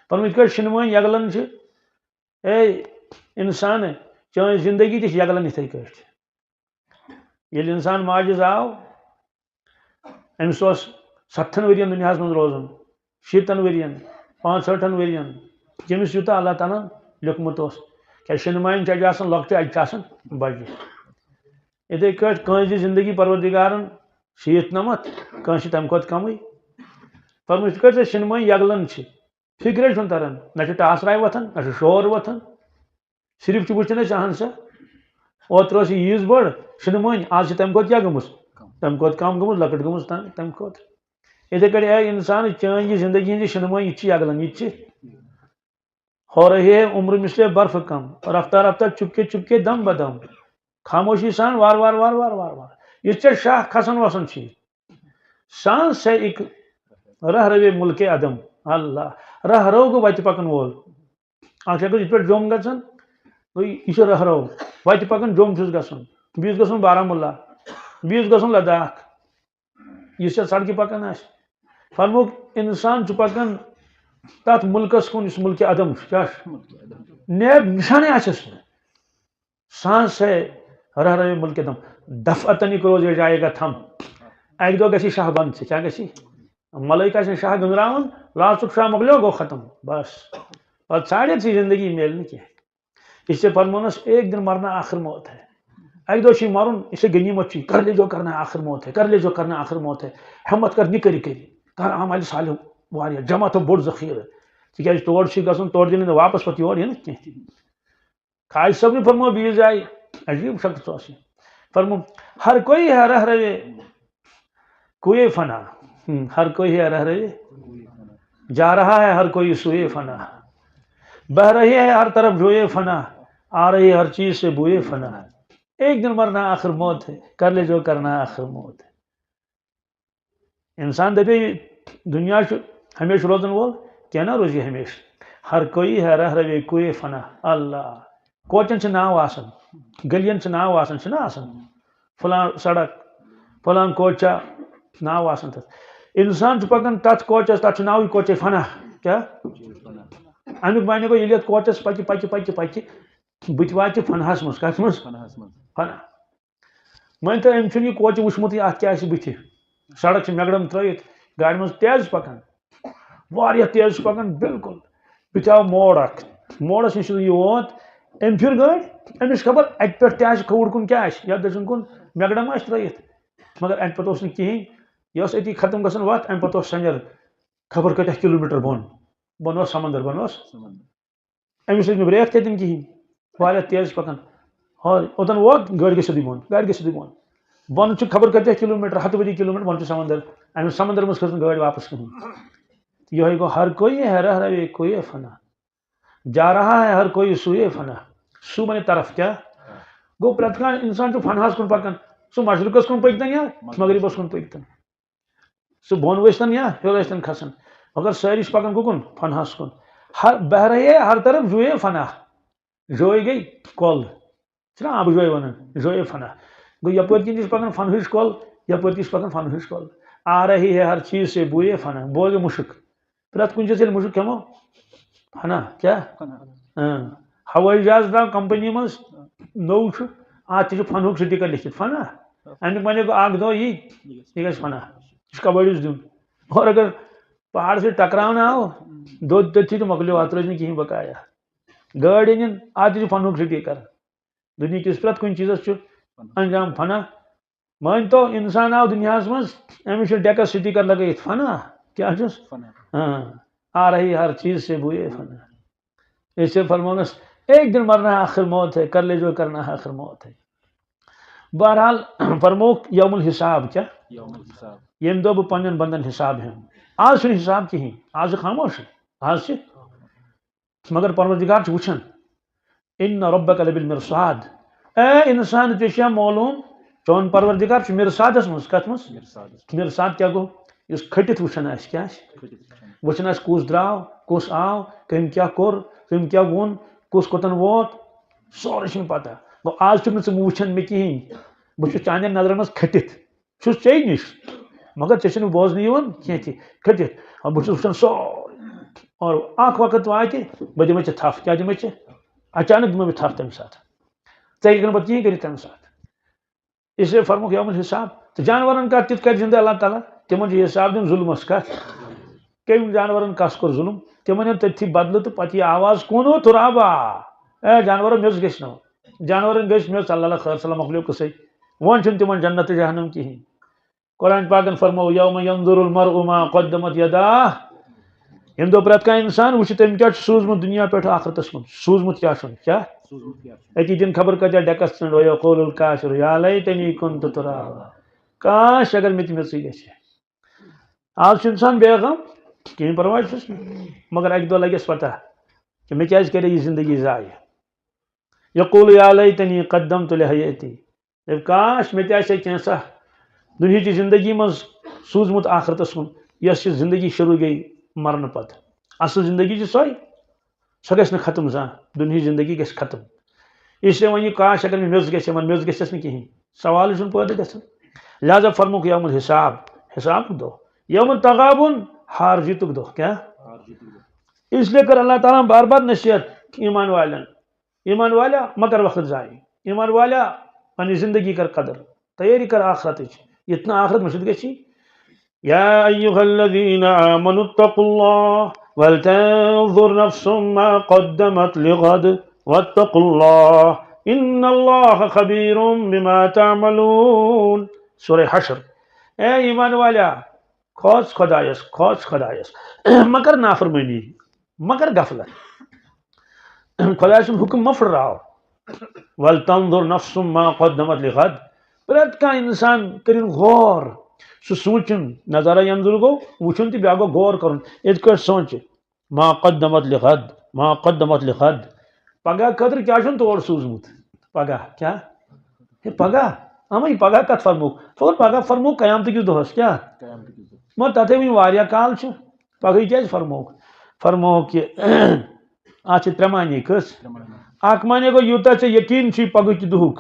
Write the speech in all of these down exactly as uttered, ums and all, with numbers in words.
فرموو، یِتھ کٲٹھۍ شِنہٕ مٲنۍ یگلان چھِ، اے انسان، چٲنۍ زندگی تہِ چھِ یگلان یِتھَے کٲٹھۍ۔ ییٚلہِ انسان ماجہِ زاو، أمِس اوس ستتھن ؤرین دُنیاہس منٛز روزُن، شیٖتن ؤرین، پانٛژہٲٹھن ؤرین، ییٚمِس یوٗتاہ اللہ تعالیٰ ہن لیوٚکھمُت اوس۔ کیٛازِ شِنہٕ ماین چھِ اَجہِ آسان لۄکٹہِ، اَجہِ چھِ آسان بَجہِ۔ یِتھَے کٲٹھۍ کٲنٛسہِ دِ زندگی پروردگارن شیٖتھ نَمَتھ، کٲنٛسہِ چھِ تَمہِ کھۄتہٕ کَمٕے۔ فرموو، یِتھ کٲٹھۍ ژےٚ شِنہٕ مٲنۍ یگلان چھِ، فِکرے چھُنہٕ تران، نہ چھُ ٹاسراے وۄتھان، نہ چھُ شور وۄتھان۔ صرف چھُ وٕچھان أسۍ، اہن سا، اوترٕ ٲس یہِ ییٖژ بٔڑ، شِنہٕ مٲنۍ، آز چھِ تَمہِ کھۄتہٕ کیٛاہ گٔمٕژ؟ تَمہِ کھۄتہٕ کَم گٔمٕژ، لۄکٕٹ گٔمٕژ تَمہِ، تَمہِ کھۄتہٕ۔ یِتھَے کٲٹھۍ، اے اِنسان، چٲنۍ یہِ زندگی ہِنٛز یہِ شِنہٕ مٲنۍ، یہِ تہِ چھِ یگلان، یہِ تہِ چھِ۔ ہو رہی ہے عمر مثل برف کم، رفتہ رفتہ چپکے چپکے دم بدم۔ خاموشی سان وار وار وار وار وار وار۔ یہِ ژےٚ شاہ کھسان وسان چھی۔ سانس ہے اک رہ روے ملک عدم۔ اللہ، رہ رو گوٚو وتہِ پکن وول۔ اکھ چھُ ہٮ۪کان یِتھ پٲٹھۍ جوٚم گژھان، گوٚو یہِ چھُ رہ رو۔ وتہِ پکان جوٚم چھُس گژھُن، بیٚیِس گژھُن بارہمولہ، بیٚیِس گژھُن لداخ۔ یُس یتھ سڑکہِ پکان آسہِ، فرمووُکھ، انسان چھُ پکان تتھ ملکس کُن یُس ملکِ عدم چھُ۔ کیٛاہ چھُ؟ نیب نشانے آسٮ۪س نہٕ۔ سانس ہے رہ روے ملک عدم، دفعتن اک روز یہ جائے گا تھم۔ اکہِ دۄہ گژھِ یہِ شاہ بند، ژےٚ کیٛاہ گژھِ؟ ملٲیکہ چھِ شاہ گٔنٛزراوان، لاسٹُک شاہ مۄکلیو، گوٚو ختم، بس۔ پتہٕ ژھانڈکھ ژےٚ زندگی، میلہِ نہٕ کینٛہہ۔ اس سے فرمونس، ایک دن مرنا آخر موت ہے۔ اکہِ دۄہ چھُے مرُن، اس سے غنیمت چھُے، کر لے جو کرنا ہے آخر موت ہے، کر لے جو کرنا ہے آخر موت ہے۔ ہمت کر، نہِ کٔرِتھ کٔرِتھ کر اعمال صالح واریاہ، جمع تھاو بوٚڑ ذخیرٕ۔ تِکیٛازِ تور چھُے گژھُن، تورٕ دِنہٕ نہٕ واپس پتہٕ یورٕ یِنہٕ کینٛہہ۔ خواجہ صٲبنہِ فرموو بیٚیِس جایہِ، عجیٖب شخص اوس یہِ۔ فرموو، ہر کوئی ہے رہ روے کوئے فنا۔ ہم، ہر کوئی ہے رہ روے، جا رہا ہے ہر کوئی سوئے فنا۔ بہ رہی ہے ہر طرف جوئے فنا، آ رہی ہر چیز سے بوئے فنا۔ ایک دن مرنا آخر موت ہے، کر لے جو کرنا ہے آخر موت ہے۔ انسان دپے، دنیا چھُ ہمیشہِ روزن وول، کینٛہہ نہ روزِ ہمیشہِ۔ ہر کوئی ہے رہ روے کوئے فنا۔ اللہ، کوچن چھِ ناو آسان، گلین چھِ ناو آسان، چھِ نہ آسان؟ فلان سڑک، فلان کوچہ، ناو آسان تتھ۔ انسان چھُ پکان تتھ کوچس، تتھ چھُ ناوٕے کوچے فنا۔ کیٛاہ؟ امیُک معنی گوٚو، ییٚلہِ یتھ کوچس پکہِ، پکہِ، پکہِ، پکہِ، بہٕ تہِ واتہِ فناہس منٛز۔ کتھ منٛز؟ فناہس منٛز۔ فنا۔ وۄنۍ تہٕ أمۍ چھُنہٕ یہِ کوچہِ وٕچھمُتٕے، اَتھ کیٛاہ آسہِ بٕتھِ۔ سڑک چھِ میگڈم ترٲیِتھ، گاڑِ منٛز تیز پکان، واریاہ تیز چھِ پکان، بالکل۔ بٕتھِ آو موڑ اکھ، موڑس نِش یُتھُے یہِ ووت، أمۍ پھِر گٲڑۍ، أمِس چھِ خبر اَتہِ پٮ۪ٹھ تہِ آسہِ کھووُر کُن کیٛاہ آسہِ، یَتھ دٔچھُن کُن میگڈم آسہِ ترٲیِتھ، مگر اَمہِ پتہٕ اوس نہٕ کِہیٖنۍ۔ یہِ ٲس أتی ختم گژھان وَتھ، اَمہِ پتہٕ اوس سنجر خبر کۭتیاہ کِلوٗ میٖٹر بۄن، بۄن اوس سمندر، بۄن اوس۔ أمِس ٲسۍ نہٕ بریک تہِ دِنۍ کِہیٖنۍ، واریاہ تیز چھِ پَکان۔ ہا، اوٚتَن ووت، گٲڑۍ گٔژھ سیوٚدُے بۄن، گاڑِ گٔژھ سیوٚدُے بۄن۔ بۄن چھُ خبر کۭتیاہ کِلوٗ میٖٹر، ہَتہٕ ؤری کِلوٗ میٖٹر، بۄن چھُ سمندر۔ اَمہِ سمندر منٛز کھٔژ نہٕ گٲڑۍ واپس کِہیٖنۍ۔ یِہوٚے گوٚو، ہر کوئی ہے رہ روے کوئی فنا، جا رہا ہے ہر کوئی سوئے فنا۔ سو معنی طرف کیٛاہ؟ گوٚو، پرٛٮ۪تھ کانٛہہ اِنسان چھُ فناہَس کُن پَکان۔ سُہ مشرقَس کُن پٔکۍتَن یا مغربَس کُن پٔکۍتَن۔ سُہ بۄن ؤسۍتَن یا ہیوٚر ٲسۍتَن کھسان، مگر سٲری چھِ پَکان کُکُن؟ فناہَس کُن۔ ہر بہ رہے ہے ہر طرف جوئے فنا، جوئے گٔے کۄل، چھِنہ آبہٕ جوئے وَنان، جوئے فنا۔ گوٚو، یَپٲرۍ کِنۍ تہِ چھِ پَکان فنہٕچ کۄل، یَپٲرۍ تہِ چھِ پَکان فنہٕچ کۄل۔ آ رہی ہے ہر چیز سے بوئے فنا، بوئے گٔے مُشُک۔ پرٛٮ۪تھ کُنہِ چیٖزَس ییٚلہِ مُشُک کھٮ۪مو، فنا کیٛاہ؟ فنا۔ اۭں۔ ہوٲیی جہاز درٛاو کمپنی منٛز، نوٚو چھُ، اَتھ تہِ چھُ فنہُک سٹیکر لیکھِتھ، فنا۔ اَمیُک معنی گوٚو اَکھ دۄہ یی، یہِ گژھِ فنا۔ یہِ چھُ کبٲڑِس دیُن۔ اور اگر پہاڑ سۭتۍ ٹکراونہٕ آو، دوٚد تٔتھی تہٕ مۄکلیو، اَتھ روزِ نہٕ کِہیٖنۍ بقایا۔ گٲڑۍ أنِن، اَتھ تہِ چھُ فنہُک سٹیکر۔ دُنیہکِس پرٛٮ۪تھ کُنہِ چیٖزَس چھُ انجام فنا۔ مٲنۍ تو، انسان آو دُنیاہَس منٛز، أمِس چھُ ڈیکَس سٹیکر لگٲیِتھ، فنا۔ کیٛاہ چھُس؟ فنا۔ ہاں، آ رہی ہر چیز سے بوئے فنا۔ اس سے فرمونس، ایک دن مرنا ہے آخر موت ہے، کر لے جو کرنا ہے آخر موت ہے۔ بہرحال، فرمووُکھ یوم الحساب کیٛاہ؟ یوم الحساب۔ ییٚمہِ دۄہ بہٕ پننٮ۪ن بندن حساب ہٮ۪مہٕ۔ آز چھُنہٕ حساب کِہیٖنۍ، آز چھُ خاموش، آز چھِ مگر پروردگار چھُ وٕچھان۔ ان ربک لبالمرصاد۔ اے انسان، ژےٚ چھےٚ معلوم، چون پروردگار چھُ مرصادس منٛز۔ کتھ منٛز؟ مرصادس۔ مرصاد کیٛاہ گوٚو؟ یُس کھٔٹِتھ وٕچھان آسہِ، کیٛاہ آسہِ؟ کھٔٹِتھ وٕچھان۔ وٕچھان آسہِ، کُس درٛاو، کُس آو، کٔمۍ کیٛاہ کوٚر، کٔمۍ کیٛاہ ووٚن، کُس کوٚتن ووت، سورُے چھُ مےٚ پتہ۔ گوٚو، آز چھُکھ نہٕ ژٕ وٕچھان مےٚ کِہیٖنۍ، بہٕ چھُس چانٮ۪ن نظرن منٛز کھٔٹِتھ۔ چھُس ژےٚ نِش، مگر ژےٚ چھُنہٕ بوزنہٕ یِوان کینٛہہ تہِ۔ کھٔٹِتھ، آ، بہٕ چھُس وٕچھان سورُے۔ اور اکھ وقت واتہِ، بہٕ دِمے ژےٚ تھپھ۔ کیٛاہ دِمے ژےٚ؟ اچانک دِمے بہٕ تھپھ تمہِ ساتہٕ۔ ژٕ ہیٚککھ نہٕ پتہٕ کِہیٖنۍ کٔرِتھ تمہِ ساتہٕ۔ اس لیے فرمووُکھ یوم الحساب۔ تہٕ جانورن کر تیُتھ کرِ زندٕ اللہ تعالیٰ؟ تِمن چھُ حساب دیُن ظُلمس۔ کتھ؟ کٔمۍ جانورن کس کوٚر ظُلم؟ تِمن ہیوٚت تٔتھی بدلہٕ تہٕ پتہٕ یہِ آواز، "کونو ترابا"۔ اے جانورو، میٚژ گٔژھۍ نہٕ۔ جانورن گٔژھ میٚژ، اللہ اللہ خٲر سلام مۄکلیو قصے۔ وۄنۍ چھُنہٕ تِمن جنت تہٕ جہنم کِہیٖنۍ۔ قرآن پاکن فرموو، "یوم ینظر المرء ما قدمت یداہ"۔ ییٚمہِ دۄہ پرٛٮ۪تھ کانٛہہ اِنسان وٕچھِ تٔمۍ کیٛاہ چھُ سوٗزمُت دُنیا پٮ۪ٹھ ٲخرتس منٛز۔ سوٗزمُت کیٛاہ چھُنہٕ؟ کیٛاہ؟ أتی دِن خبر کۭتیٛاہ ڈٮ۪کس ژھٕنٛڈ، "ویقول الکافر یا لیتنی کنت ترابا"۔ کاش اگر مےٚ تہِ میٚژٕے گژھِ ہے۔ آز چھُ اِنسان بے غم، کِہیٖنۍ پرواے چھُس نہٕ۔ مگر اَکہِ دۄہ لگٮ۪س پتہ کہِ مےٚ کیٛازِ کَرے یہِ زندگی ضایع۔ یقول یا لیتنی قدمت لحیاتی۔ دَپہِ، کاش مےٚ تہِ آسہِ ہے کینٛژھا دُنہِچہِ زندگی منٛز سوٗزمُت ٲخرتس کُن، یۄس یہِ زندگی شروع گٔے مرنہٕ پتہٕ۔ اصل زندگی چھِ سۄے، سۄ گژھِ نہٕ ختم زانٛہہ، دُنہِچ زندگی گژھِ ختم۔ اس لیے وۄنۍ یہِ کاش اگر مےٚ میٚژ گژھِ ہے، وۄنۍ میٚژ گژھٮ۪س نہٕ کِہیٖنۍ، سوالٕے چھُنہٕ پٲدٕ گژھان۔ لہذا فرمووُکھ یوم الحساب، حسابُک دۄہ، یوم التغابن، ہار جیٖتُک دۄہ۔ کیٛاہ؟ اس لیے کٔر اللہ تعالیٰ ہن بار بار نصیحت ایمان والٮ۪ن، ایمان والیا، مہ کر وقت ضایع۔ ایمان والیا، پننہِ زندگی کر قدر، تیٲری کر آخرتٕچ، یِتھ نہٕ آخرت مٔشِتھ گژھی۔ یا ایھا الذین آمنوا اتقوا اللہ ولتنظر نفس ما قدمت لغد واتقوا اللہ ان اللہ خبیر بما تعملون۔ سورہ حشر۔ اے ایمان والیا، کھوژ خۄدایس، کھوژ خۄدایس، مہ کر نافرمٲنی، مہ کر غفلت۔ خۄداے سُنٛد حُکم مہ پھٕٹراو۔ ولتنظر نفس ما قدمت لغد۔ پرٛٮ۪تھ کانٛہہ اِنسان کٔرِن غور، سُہ سونٛچُن، نظرا ینظر گوٚو وٕچھُن تہٕ بیٛاکھ گوٚو غور کرُن۔ یِتھ کٲٹھۍ سونٛچہِ، ما قدمت لغد، ما قدمت لغد۔ پگاہ خٲطرٕ کیٛاہ چھُن تور سوٗزمُت؟ پگاہ کیٛاہ؟ ہے پگاہ، اَمے پگاہ کتھ فرمووُکھ؟ ژٕ وَن پگاہ فرمووُکھ قیامتہٕ کِس دۄہس کیٛاہ؟ قیامتہٕ کِس دۄہس۔ مگر تَتھے وٕنہِ واریاہ کال چھُ، پگہٕے کیٛازِ فرمووُکھ؟ فرمووُکھ کہِ اَتھ چھِ ترٛےٚ معنی۔ کٔژ؟ ترٛےٚ معنی۔ اکھ معنی گوٚو، یوٗتاہ ژےٚ یقیٖن چھُے پگہٕکۍ دُہُک،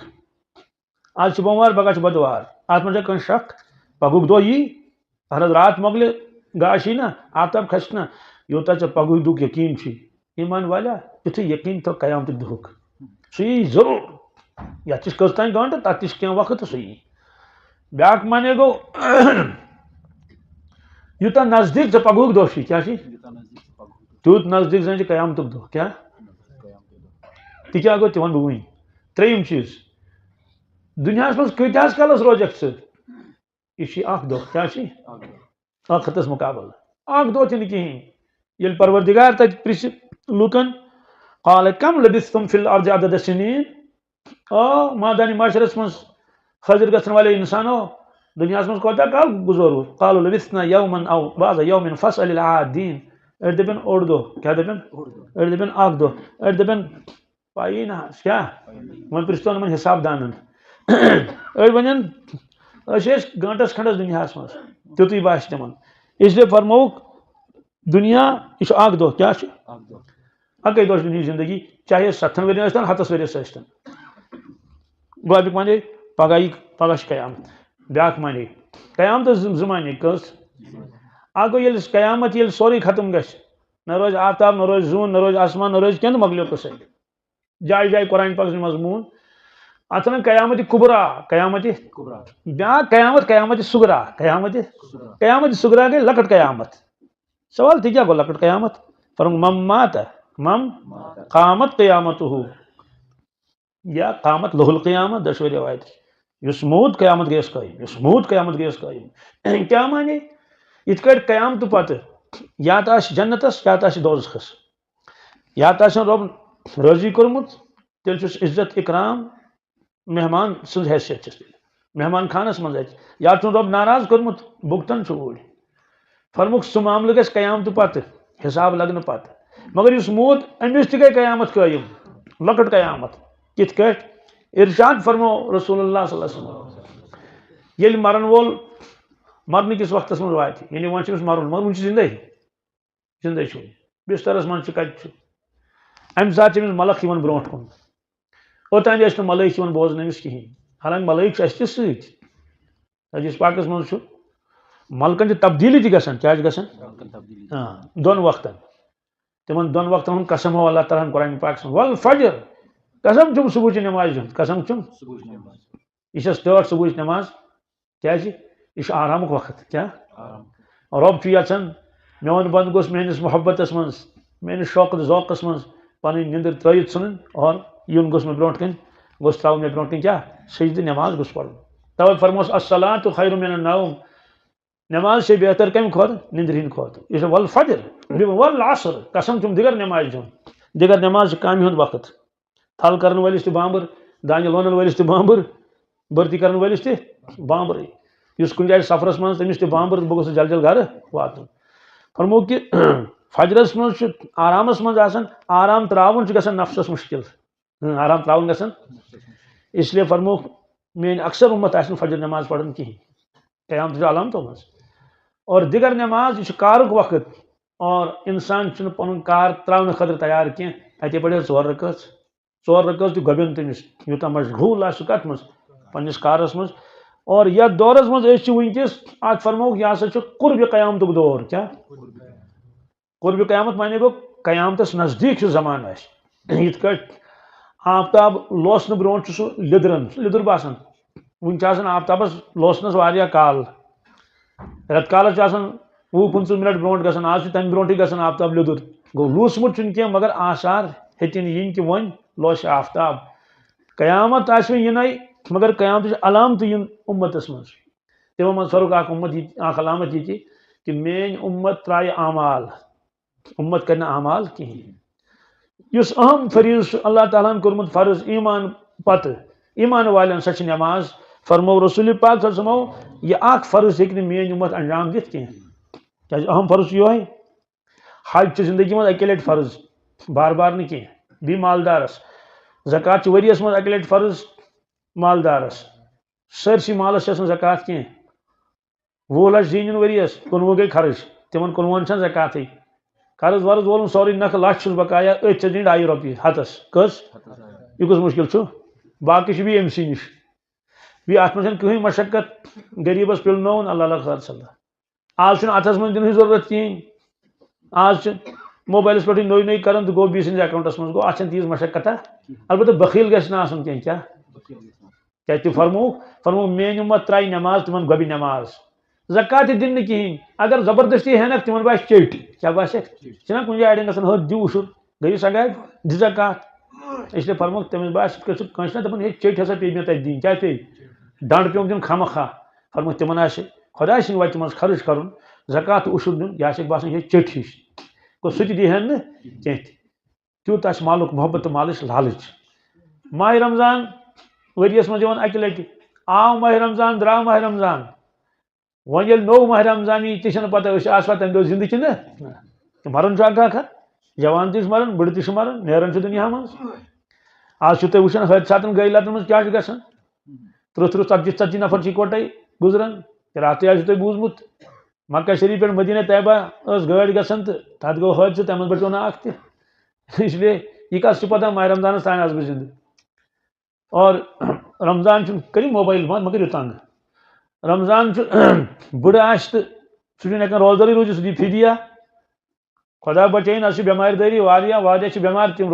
آز چھُ بوموار، پگاہ چھُ بدوار، اَتھ منٛز چھا کانٛہہ شک؟ پگہُک دۄہ یی، اہن حظ، راتھ مۄکلہِ، گاش یی نہ، آفتاب کھسہِ نہ، یوٗتاہ ژےٚ پگہٕکۍ دُہُک یقیٖن چھُے۔ ایمان والیا، یُتھُے یقیٖن تھٲو قیامتٕکۍ دُہُک، سُہ یی ضروٗر۔ یَتھ تہِ چھِ کٔژ تام گٲنٛٹہٕ، تَتھ تہِ چھِ کینٛہہ وقت تہٕ سُہ یی۔ بیٛاکھ معنی گوٚو، یوٗتاہ نزدیٖک ژےٚ پگہُک دۄہ چھُے، کیٛاہ چھُے؟ یوٗتاہ نزدیٖک ژےٚ پگہُک دۄہ۔ تیوٗت نزدیٖک زَن چھُ قیامتُک دۄہ۔ کیٛاہ؟ قیامتُک دۄہ۔ تہِ کیٛاہ گوٚو، تہِ وَنہٕ بہٕ وٕنۍ۔ ترٛیٚیِم چیٖز، دُنیاہَس منٛز کۭتیٛاہَس کالَس روزَکھ ژٕ؟ یہِ چھُے اَکھ دۄہ۔ کیٛاہ چھُے؟ اَکھ دۄہ۔ ٲخرتَس مُقابلہٕ۔ اَکھ دۄہ تہِ نہٕ کِہیٖنۍ۔ ییٚلہِ پروردگار تَتہِ پرٛژھِ لوٗکَن، قال کم لبثتم فی الارض عدد سنین؟ آ، مٲدانِ محشرس منٛز حٲضِر گژھن والے انسانو، دُنیاہس منٛز کوتاہ کال گُزوروٕ؟ قالوا لبثنا یوما او بعض یوم فاسأل العادین۔ أڑۍ دَپن اوٚڑ دۄہ، کیٛاہ دَپن؟ اوٚڑ دۄہ۔ أڑۍ دَپن اَکھ دۄہ، أڑۍ دَپن پَیی نہ حظ، کیٛاہ؟ پَیی نہ۔ وۄنۍ پرٛژھتون یِمن حساب دانن۔ أڑۍ وَنن، أسۍ ٲسۍ گٲنٛٹس کھنٛڈس دُنیاہس منٛز، تیُتُے باسہِ تِمن۔ اس لیے فرمووُکھ، دُنیا، یہِ چھُ اَکھ دۄہ، کیٛاہ چھُ؟ اَکھ دۄہ۔ اَکٕے دۄہ چھِ دُنہِچ زندگی، چاہے ستتھن ؤرین ٲسۍتن، ہَتس ؤرِیس ٲسۍتن۔ گۄڈٕنیُک وَنے، پگاہ یی، پگاہ چھِ قیامت۔ بیٛاکھ معنی، قیامتس زٕ، زٕ معنی۔ کٔژ؟ اَکھ گوٚو، ییٚلہِ قیامت، ییٚلہِ سورُے ختم گژھِ، نہ روزِ آفتاب، نہ روزِ زوٗن، نہ روزِ آسمان، نہ روزِ کینٛہہ، تہٕ مۄکلیو قصے۔ جایہِ جایہِ قرآن پاکس منٛز مضموٗن۔ اَتھ وَنان قیامت کبریٰ، قیامت کبریٰ۔ بیٛاکھ قیامت، قیامت صغریٰ، قیامت صغریٰ۔ قیامت صغریٰ گٔے لۄکٕٹ قیامت۔ سوال، تہِ کیٛاہ گوٚو لۄکٕٹ قیامت؟ فرمووُکھ، من مات، من قامت قیامتہ۔ یا قامت لہ القیامہ، دۄشوے روایت۔ یُس موٗد، قیامت گٔیَس قٲیِم، یُس موٗد، قیامت گٔیَس قٲیِم۔ کیٛاہ معنی؟ یِتھ کٲٹھۍ قیامتہٕ پتہٕ یا تہٕ آسہِ جنتس، یا تہٕ آسہِ دوزخس۔ یا تہٕ آسن رۄب رٲضی کوٚرمُت، تیٚلہِ چھُس عزت اکرام مہمان سٕنٛز حیثیت چھس تیٚلہِ مہمان خانس منٛز اَتہِ۔ یا چھُن رۄب ناراض کوٚرمُت، بُگتن چھُ اوٗرۍ۔ فرمووُکھ، سُہ معاملہٕ گژھِ قیامتہٕ پتہٕ، حساب لگنہٕ پتہٕ۔ مگر یُس موٗد، أمِس تہِ گٔے قیامت قٲیِم، لۄکٕٹ قیامت۔ کِتھ کٲٹھۍ؟ ارشاد فرموو رسول اللہ صلی اللہ علیہ وسلم، ییٚلہِ مرن وول مرنہٕ کِس وقتس منٛز واتہِ، یعنی وۄنۍ چھُ أمِس مرُن، مگر وُنہِ چھُ زندے۔ زندے چھُ۔ بسترس منٛز چھُ، کتہِ چھُ؟ امہِ ساتہٕ چھِ أمِس ملک یِوان برونٛٹھ کُن۔ اوٚتام ٲسۍ نہٕ ملٲیِک یِوان بوزنہٕ أمِس کِہیٖنۍ۔ حالانکہِ ملٲیِک چھِ اَسہِ تہِ سۭتۍ۔ حدیث پاکس منٛز چھُ، ملکن چھِ تبدیٖلی تہِ گژھان۔ کیٛاہ چھِ گژھان؟ ملکن تبدیٖلی۔ آ، دۄن وقتن۔ تِمن دۄن وقتن ہُنٛد قسم ہو اللہ تعالیٰ ہن قرآن پاکس منٛز، "والفجر"، قسم چھُم صبحٕچ نٮ۪مازِ ہُنٛد، قسم چھُم۔ صبحٕچ نٮ۪ماز۔ یہِ چھےٚ start صبحٕچ نٮ۪ماز، کیازِ؟ یہِ چھُ آرامُک وقت۔ کیٛاہ؟ آرام۔ رۄب چھُ یژھان، میون بنٛدٕ گوٚژھ میٲنِس محبتس منٛز، میٲنِس شوق تہٕ ذوقس منٛز پنٕنۍ نِندٕر ترٲوِتھ ژھٕنٕنۍ اور یُن گوٚژھ مےٚ برونٛٹھ کَنۍ، گوٚژھ ترٛاوُن مےٚ برونٛٹھ کَنۍ کیٛاہ؟ سجدٕ، نٮ۪ماز گوٚژھ پَرُن۔ توے فرموس، "الصلاۃ خیر من النوم"، نٮ۪ماز چھے بہتر کَمہِ کھۄتہٕ؟ نِندرِ ہِنٛدِ کھۄتہٕ۔ یہِ چھُ "والفجر"، بیٚیہِ "والعصر"، قسم چھُم دِگر نٮ۪مازِ ہُنٛد۔ دِگر نٮ۪ماز چھِ کامہِ ہُنٛد وقت۔ تھل کرن وٲلِس تہِ بامبر، دانہِ لونن وٲلِس تہِ بامبر، بھرتی کرن وٲلِس تہِ بامبرٕے۔ یُس کُنہِ جایہِ سفرس منٛز، تٔمِس تہِ بامبر، بہٕ گوٚژھُس جل جل گرٕ واتُن۔ فرموو کہِ فجرس منٛز چھُ آرامس منٛز آسان، آرام تراوُن چھُ گژھان نفسس مُشکِل۔ ہاں، آرام تراوُن گژھان۔ اس لیے فرموو، میٲنۍ اکثر امت آسہِ نہٕ فجر نماز پران کِہینۍ۔ قیامتٕچ علامتو منٛز۔ اور دِگر نماز، یہِ چھُ کارُک وقت۔ اور انسان چھُنہٕ پنُن کار تراونہٕ خٲطرٕ تیار کینٛہہ۔ اتے پرِ ژور رکٲژ۔ ژور رکٲژ تہِ گۄبن تٔمِس، یوٗتاہ مشغول آسہِ سُہ کتھ منٛز؟ پننِس کارس منٛز۔ اور یتھ دورس منٛز أسۍ چھِ وٕنکیٚس، اتھ فرمووُکھ، یہِ ہسا چھُ قربِ قیامتُک دور۔ کیٛاہ؟ قربِ قیامت معنی گوٚو، قیامتس نزدیٖک چھُ زمانہٕ اَسہِ۔ یِتھ کٲٹھۍ آفتاب لوسنہٕ برونٛٹھ چھُ سُہ لیٚدران، سُہ لیٚدُر باسان۔ وٕنہِ چھُ آسان آفتابس لوسنس واریاہ کال۔ رٮ۪تہٕ کالس چھُ آسان وُہ پٕنٛژٕہ منٹ برونٛٹھ گژھان، آز چھُ تَمہِ برونٛٹھٕے گژھان آفتاب لیٚدُر۔ گوٚو، لوٗسمُت چھُنہٕ کینٛہہ، مگر آثار ہیٚتِن یِنۍ کہِ وۄنۍ لوسہِ آفتاب۔ قیامت آسہِ وۄنۍ یِنَے، مگر قیامتٕچ علامتہٕ یِن اُمتس منٛز۔ تِمو منٛز فرق اکھ اُمت یہِ، اکھ علامت یہِ تہِ کہِ میٲنۍ اُمت ترایہِ اعمال، اُمت کرِ نہٕ اعمال کِہینۍ۔ یُس اہم فریضہٕ چھُ اللہ تعالیٰ ہن کوٚرمُت فرض ایمان پتہٕ، ایمان والٮ۪ن، سۄ چھِ نٮ۪ماز۔ فرموو رسول پاک صلی اللہ علیہ وسلمو، یہِ اکھ فرض ہیٚکہِ نہٕ میٲنۍ اُمت انجام دِتھ کینٛہہ۔ کیازِ اہم فرض چھُ یِہوٚے۔ حج چھُ زندگی منٛز اکے لٹہِ فرض، بار بار نہٕ کینٛہہ۔ بیٚیہِ مالدارس۔ زکوٰۃ چھِ ؤریس منٛز اکہِ لٹہِ فرض مالدارس۔ سٲرسٕے مالس چھِ آسان زکوٰۃ کینٛہہ۔ وُہ لچھ زیٖنِن ؤریس، کُنوُہ گٔے خرٕچ، تِمن کُنوُہن چھنہٕ زکاتٕے۔ قرض ورض وولُن سورُے نکھٕ، لچھ چھُس بقایا، أتھۍ چھِ دِنۍ ڈایہِ رۄپیہِ ہتس۔ کٔژ؟ یہِ کُس مُشکِل چھُ؟ باقٕے چھُ بیٚیہِ أمۍ سٕے نِش۔ بیٚیہِ اتھ منٛز چھنہٕ کٕہٕنۍ مشقت، غریٖبس پِلنووُن، اللہ اللہ خٲر صلی اللہ۔ آز چھُنہٕ اتھس منٛز دِنٕچ ضروٗرت کِہیٖنۍ۔ آز چھِ موبایلس پٮ۪ٹھٕے نوٚے نوٚے کران تہٕ گوٚو بیٚیہِ سٕنٛدِ account منٛز گوٚو، اتھ چھنہٕ تیٖژ مشقت۔ البتہ بخیل گژھِ نہٕ آسُن کینٛہہ۔ کیٛاہ؟ کیٛازِ تہِ فرمووُکھ، فرموو، "میٲنۍ اُمت ترایہِ نٮ۪ماز تِمن گۄبہِ نٮ۪ماز۔" زکات تہِ دِن نہٕ کِہینۍ۔ اگر زبردستی ہٮ۪نکھ، تِمن باسہِ چٔٹۍ۔ کیٛاہ باسٮ۪کھ؟ چھِنہ کُنہِ جایہِ اڑٮ۪ن گژھان، "ہو، دِ عُشُر، گٔیِو سگاے، دِ زکات۔" اس لیے فرمووُکھ، تٔمِس باسہِ یِتھ کٲٹھۍ چھُ کٲنٛسہِ نہ دپان، "ہے، چٔٹۍ ہسا پیٚیہِ مےٚ تۄہہِ دِنۍ، کیٛاہ پیٚیہِ؟" ڈنڈ پیوٚم دیُن خامہ خواہ۔ فرمووُکھ، تِمن آسہِ خۄداے سٕنٛدِ وتہِ منٛز خرٕچ کرُن، زکات تہٕ عُشُر دیُن، یہِ آسہِ باسان، ہے، چٔٹۍ ہِش۔ گوٚو، سُہ تہِ دی ہن نہٕ کینٛہہ تہِ۔ تیوٗت آسہِ مالُک محبت تہٕ مالٕچ لالٕچ۔ ماہِ رمضان ؤریَس منٛز یِوان اَکہِ لَٹہِ۔ آو ماہِ رمضان، درٛاو ماہِ رمضان۔ وۄنۍ ییٚلہِ نوٚو ماہِ رمضان یی، تہِ چھَنہٕ پَتہ أسۍ آسوا تَمہِ دۄہ زِندٕ کِنہٕ نہ۔ تہٕ مَرُن چھُ اَکھ اَکھ۔ جوان تہِ چھُ مَران، بٕڑٕ تہِ چھُ مَران، نیران چھُ دُنیا منٛز۔ آز چھُو تُہۍ وٕچھان، حٲدثاتَن گٔے لَتَن منٛز کیٛاہ چھُ گژھان؟ تٕرٛہ تٕرٛہ، ژَتجی ژَتجی نفر چھِ یِکوَٹَے گُزران۔ راتٕے آسِوٕ تۄہہِ بوٗزمُت، مکہ شریف پٮ۪ٹھ مدینہ طیبہ ٲس گٲڑۍ گژھان تہٕ تَتھ گوٚو حٲدثہٕ، تَمہِ منٛز بچو نہٕ اَکھ تہِ۔ اس لیے یہِ کَس چھُ پَتہ ماہِ رمضانَس تام آسہٕ بہٕ زِندٕ؟ اور رمضان چھُنہٕ، کٔرِو موبایل بنٛد، مہ کٔرِو تنٛگ۔ رمضان چھُ بٕڑٕ آسہِ تہٕ سُہ چھُنہٕ ہٮ۪کان روزدَرٕے روٗزِتھ، سُہ دی فدیہ۔ خۄدا بچٲیِن، اَسہِ چھِ بٮ۪مارِ دٲری واریاہ، واریاہ چھِ بٮ۪مار، تِم